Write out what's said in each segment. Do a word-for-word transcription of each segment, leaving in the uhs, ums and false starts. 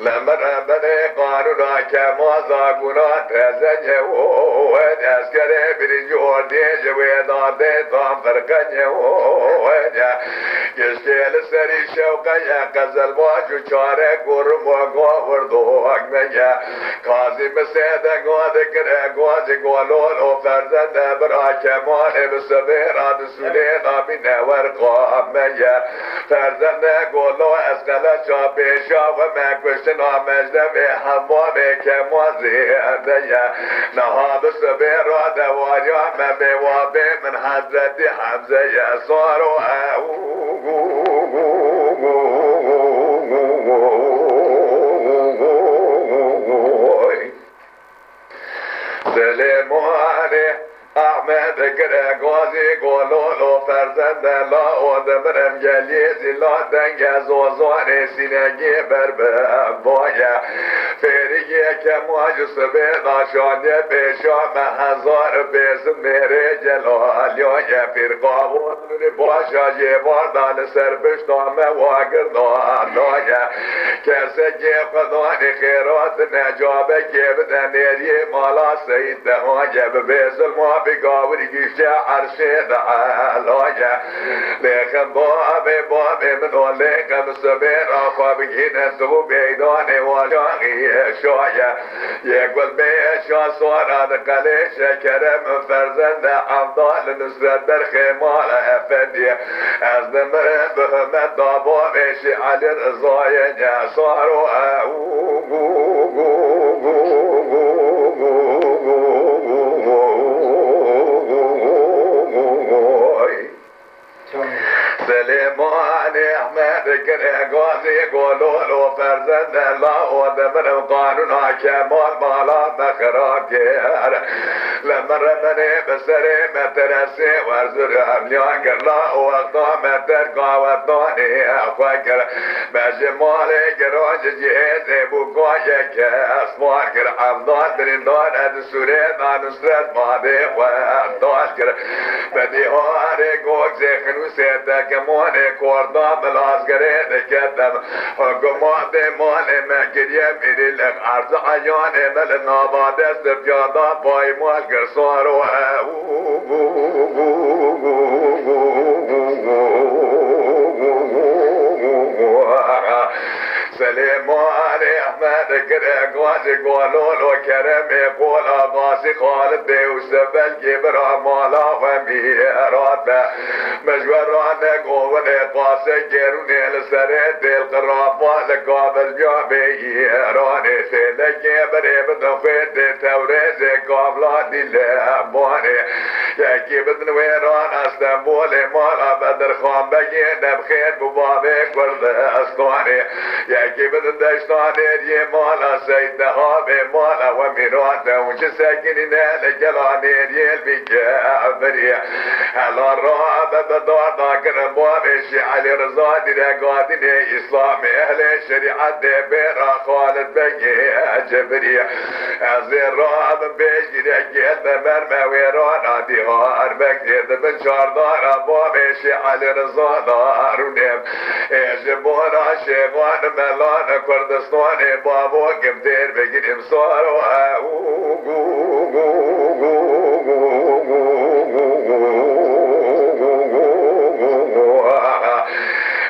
Li min re binê qanûna kemaza gûna tezenye û eskerê birinci ordiyê ji wê dadê tam firqenye û giştê li serî şewqeye qezelbaş û çare gurim û govir dokmeye. Kazî misê denga dikire gazî golol û ferzende bira Kemalê bi sibê re di sûlê de bîne werqa me ye. Ferzende golo ez qeleça pêşa we me kuştina mecdemê hemamê Kemal zêde ye. Niha bi sibê re dewariya me bê wa bê min Hezretî Hemze ye. Saro ew. Silêmanê Ehmed gire gazî gololo ferzende la o dimirim geliyê zî la denge zozanê sînegî ber bi baye. Fêrîgê Kemal ji sibê da şandiye pêşa me hezar pêsin mêrê celaliyaye pîrqavon. Nûrê paşa jê varda li ser pişta me wagirda daye. Kesekê Xwedanê xêrat necabekê bide nêriyê mala Seyîd Dehaye. Bi bê zilma bi gawirî giştê erşê de elaye. Lêxin babê babê min o lêxin sibê ra xwe bigînin tu beydanê wajaxî şaye. Yê gul bê şa sora di qelê şekere min ferzende Evdal Nusret Berxê mala Efendî. Ez dimirim bi hurmet da bavêşî Elî Rizayê ne saro ew. Silêmanê Ehmed gire gazî gololo ferzende la o dimirim qanûna Kemal mala me xira kir. Li min re menê bi serê me teresê werzir emliya kir la o wexta me terka wetanê xwe kir. Me ji malê giran ji cihêzê bû kayeke esmar kir. Evdal birîndar e di sûrê da Nusret madê xwe dal kir. Bi dîharê gok zêxin û sêtekimanê korda bilazgirê diketim. Hikûmatê malê me kiriye mîrî li erzi eyanê me li nava dest piyada paymal kir saro ew. Silêmanê Ehmed gire gazî gololo keremê qola Qasî Xalid bê û Sevelkê bira mala xwe mîrat be. Min ji we re negovine qase gerûnê li serê dêl qirafa li kabil biya bê Îranê. Fêlekê birê bidin xwê tê Tewrêzê kavla dîle banê. Yekî bidin wêran Estenbolê mala Bedirxan Begê nebxêr bû bavê Kurdistanê. Yekî bidin deşta nêriyê mala Seyda Habê mala we mîrate û çi sekinîne li gela nêriyê bike birî. Hela rabe bi darda kirin bavêşî Elî Riza dîre gadînê Îslamê ehlê şerîetê bêra Xalid Begê Cibirî. Ez ê rabim pêş dîre gel be merme wêrana dîhar bek dê di bin çardara bavêşî Elî Riza da rûnêm. Ê ji bona şêxan melan Kurdistanê bavo kim têr bigirîm saro ew.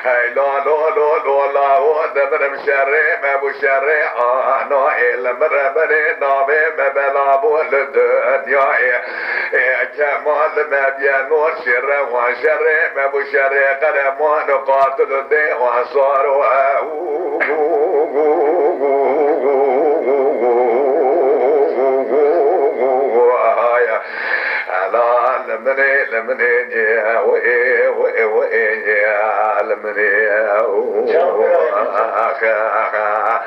Hey la lo lo lo la o dimirim şerê me bu şerê ana ê li min re binê navê me bela bû li dinyayê. Ê Kemal me biye nor şêre wan şerê me bu şerê qereman û qatil û dê wan sar û ew. Aya, ela li min ê, li min ê, ê, wê, wê, wê, ê, li min ê, ew. Can bira. Ax, ax, ax.